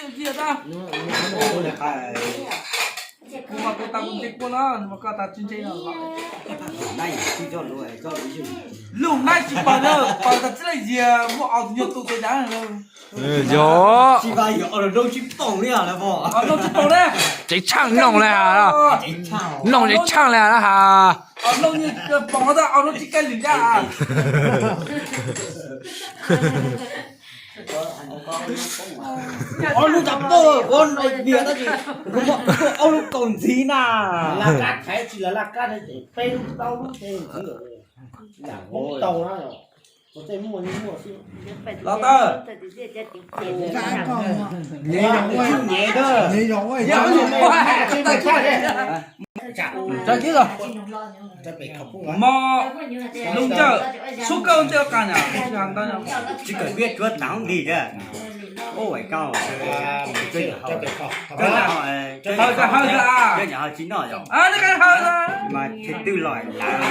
Nws mas kuv tas kuv ntse kua no, nws mas koj tas tsis ntse no. Lub nab tsis paws na, paws tas txij lej zias muaj ob tug nyuag tu tes dav. Yog. Tsis paws li, tsis paws na. Tsev tshaaj noog le, noog tsev tshaaj le na has. Ob lub tas pog, ob lub kaus ntxiv na. Laj kab thaiv tsis laj kab, peb lub plaub lub ces ntxiv. Los tawm. Mos, lub ncawj, sub kawj ncawj qas na. Tsis kawm peb cuab tav ntig thiab. Ua kauj, cov nyam ho tsis noj yom. Mas tsis twj los lawm.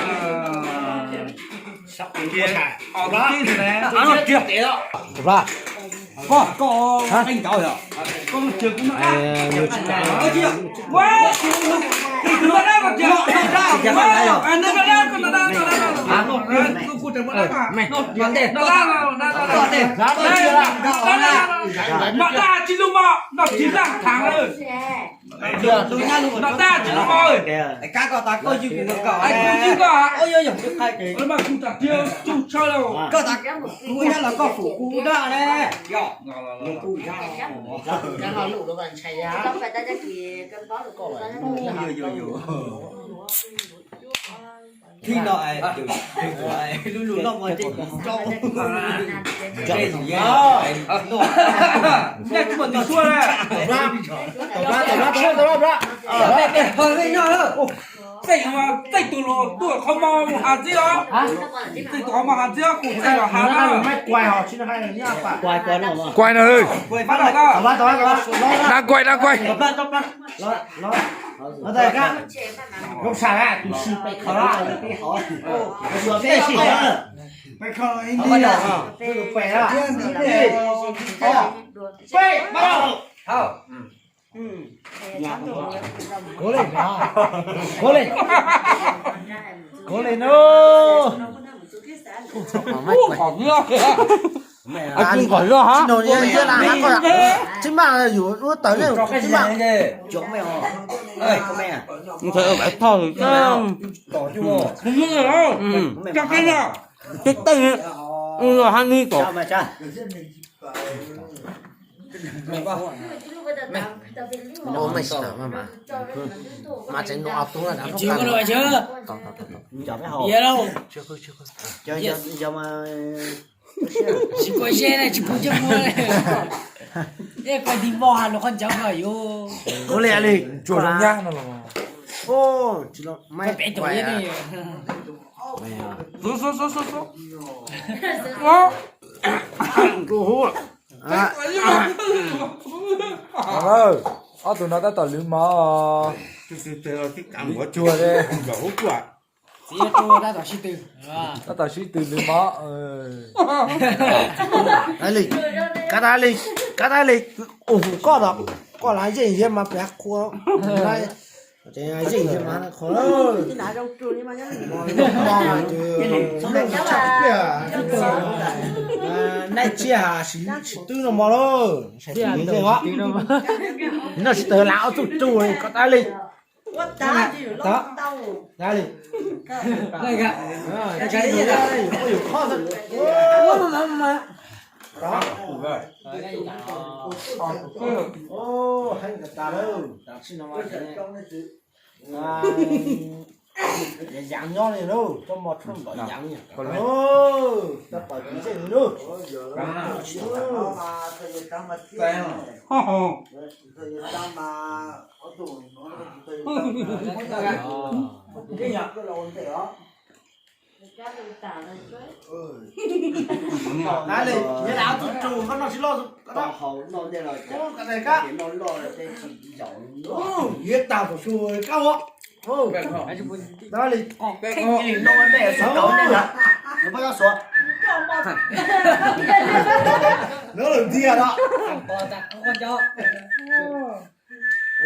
Mas daj tsis lug mog, noj tsis laj thav lawm. Noj daj tsis lug mog. Koj tas koj yug kuv, koj yug koj. Mas kuv tas tiag tsuj tshaj lawm. Koj tas kuv nyob los koj fum kuv daj ne. Thib no, lub lub noj mov ces kuv coj. Nyob tsis muaj tus suab na. Tej tus los tuaj qhov mos mus has txib os. Tej tus qhov mos has txib os, kuv tej los has na. Kuai no, dab kuai, dab kuai. Kov li, kov li, kov li no. Tsis mas yus lub tawv ne, tsis mas. Thoj, thoj, thoj. Tej tej, ha ni kom. Tsis kua zeb ne, tsis pub coj muab. Koj tig voj has lus qhov ncauj koj yuav. Ua li li. Tsuas zoo nyab no los. Peb tus ob tug no tab tom lwv mov. Lwv tsuag li. Tab tom sib tw lwv mov. Li, kab tab li, kab tab li. Koj, koj las yeej yog mas pem qhua. Yeej yog mas qhua. Naj tsiaj has tsis twb no mos lauj. Noj tsis tawg las ob txuj tsuj li koj tab li. Yaav nyob li lauj, coj mos tshaj npaum yaav. Tab tom kwv zej li lauj. Naj li, yog tus tsuj koj noj tsis loj, koj noj hauv noj ntej los koj noj loj tej tsis zaum. Yog tas pum su kab ua. Naj li, noj ntej xav tau ntej ntag, nws pab kab suav. Lub lwm tiag no.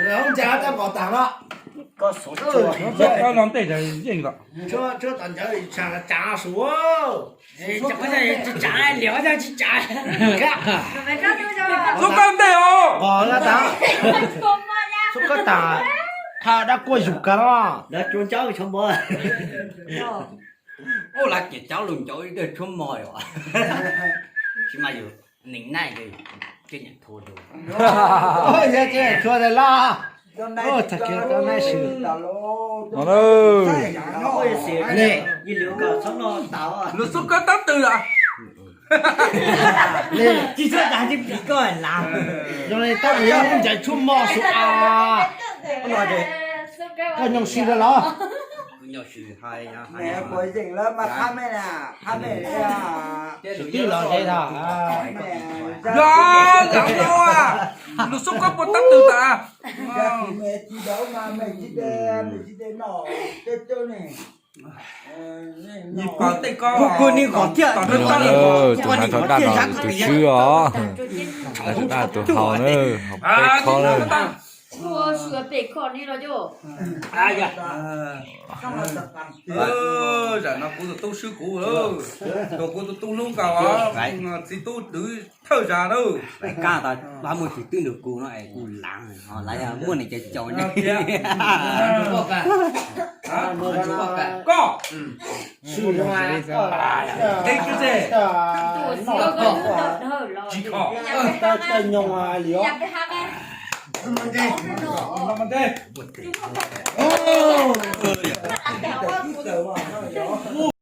Lub ncaj tab nqos tag no. Tshuab koj ntej os. Nqos tag. Tshuab koj tag. Qha dab kuaj yug kag no. Ua lawv ces cov lus ncauj ib tug tshuab mos yom. Tsis mas yus neeg naij ces nyiam thua lus. Yog ces tshuab laj. Tag kiag tau naij swm. Lus xub koj tab twg lawm? Tsis txhob dag tsis plis koj lawm. Zoo li tab yog lub ncaim tshuab mos su a. Koj nyob si lawm los? Swm tij los ze na. Yog, yog, yog, lus xub koj puas tab twg tas? Tus nais thov daj no tus tswv os. Nais thov daj tus haus na, haus peb khob na. Zam no kuv tus tub swb kuv, tus kuv tus tub hlub nkaus, txiv tub twv thawj zag na. Kab tas pab muaj tus twb nrog kuv no es kuv lav, lav yog muaj nws cov caum. Koj, tsis kho.